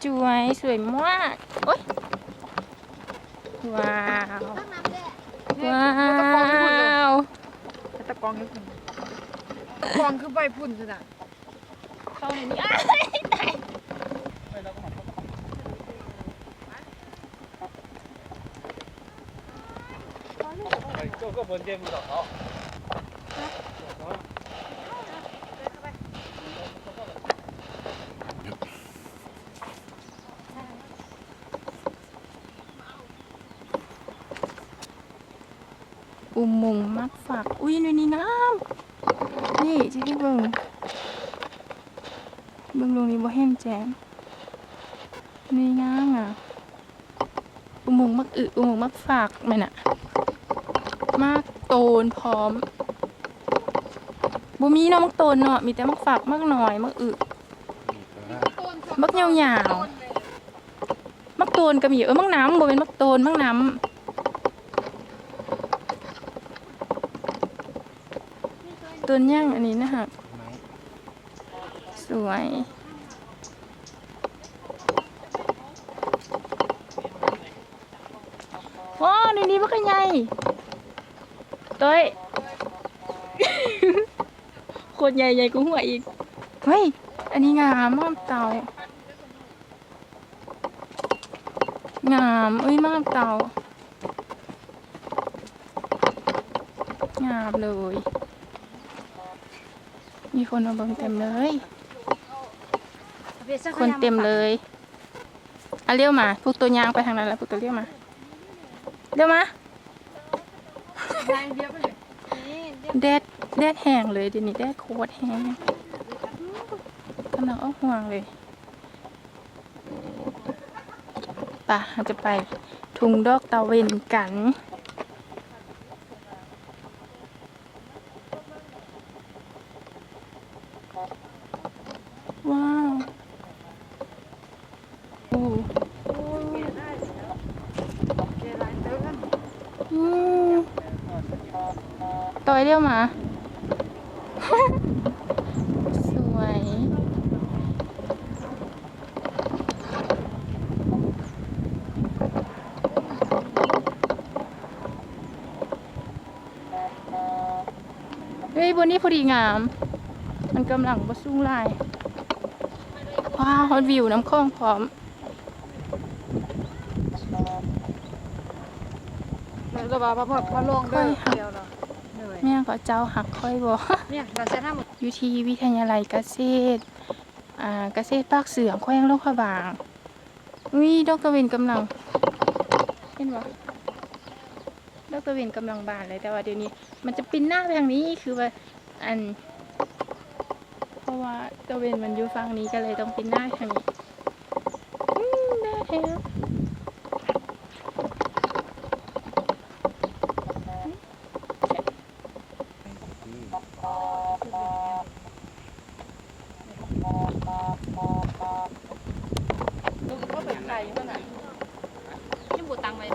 ສວຍ ສວຍມາກ. ໂອ້ຍ ວ້າວ ວ້າວ. ຕະກອງຢູ່ພຸ້ນເລີຍ ຕະກອງຢູ່ພຸ້ນ ຕະກອງຢູ່ພຸ້ນ ຕະກອງຄືໄປພຸ້ນຊັ້ນນະ. ເຂົ້າໃນນີ້ ອ້າຍ ຕາຍ. ອຸມົງໝາກຟາກ. ອຸ້ຍ ໜ່ວຍນີ້ງາມ. ນີ້ ຊິໃຫ້ເບິ່ງ ເບິ່ງລົງນີ້ບໍ່ເຫັນແຈ້ງ. ໜ່ວຍງາມງາມ. ອຸມົງໝາກອຶ ອຸມົງໝາກຟາກແມ່ນນະ. ໝາກໂຕນພ້ອມ. ບໍ່ມີເນາະໝາກໂຕນເນາະ ມີແຕ່ໝາກຟາກ ໝາກນ້ອຍ ໝາກອຶ ໝາກຍາວໆ. ໝາກໂຕນກໍມີ ເອີ ໝາກນ້ຳ ບໍ່ແມ່ນໝາກໂຕນ ໝາກນ້ຳ. ຕົ້ນຫຍັງອັນນີ້ນະຮະ? ສວຍ. ໂອ້ ນີ້ ນີ້ບັກໃຫຍ່. ໂຕ້ຍ ໂຄດໃຫຍ່ ໃຫຍ່ກວ່າຫົວອີກ. ເຮີ້ຍ ອັນນີ້ງາມ ໝາກເຕົາ. ງາມ ເອີຍ ໝາກເຕົາ ງາມເລີຍ. ມີຄົນມາເບິ່ງເຕັມເລີຍ ຄົນເຕັມເລີຍ. ອາ ລ້ຽວມາ ພວກໂຕຍ່າງໄປທາງນັ້ນລະ ພວກໂຕລ້ຽວມາ ລ້ຽວມາ. ແດດ ແດດແຮງເລີຍ ດຽວນີ້ແດດໂຄດແຮງ ກຳລັງອອກຮ່ວງເລີຍ. ປະ ເຮົາຈະໄປທຸງດອກຕາເວັນກັນ. ວ້າວ ໂອ້ ອືມ ໂຕ້ຍ ລ້ຽວມາ ສວຍ. ເອີຍ ບ່ອນນີ້ພໍດີງາມ ມັນກຳລັງບໍ່ສູງຫຼາຍ. ວ້າວ ຮອດວິວນ້ຳຂອງພ້ອມ. ແມ່ນລະວ່າ ມາ ມາລອງເດີ ຂ້ອຍຮັກ ດຽວລະ ແມ່ນ ເຂົາເຈົ້າຮັກຂ້ອຍບໍ່? ແມ່ນ ລາວຈະນຳ ຢູ່ທີ່ວິທະຍາໄລກະເສດ ອາ ກະເສດປາກເຊືອງ ແຂວງຫຼວງພະບາງ. ອຸ້ຍ ດອກຕາເວັນກຳລັງ ເຫັນບໍ່? ດອກຕາເວັນກຳລັງບານເລີຍ ແຕ່ວ່າດຽວນີ້ມັນຈະປິ່ນໜ້າໄປທາງນີ້ ຄືວ່າ ອັນ ເພາະວ່າຕາເວັນມັນຢູ່ຝັ່ງນີ້ ກໍເລີຍຕ້ອງປິ່ນໜ້າໄປທາງນີ້. ອືມ ແດດແຮງ. ຍັງບໍ່ຕັ້ງໄວ້.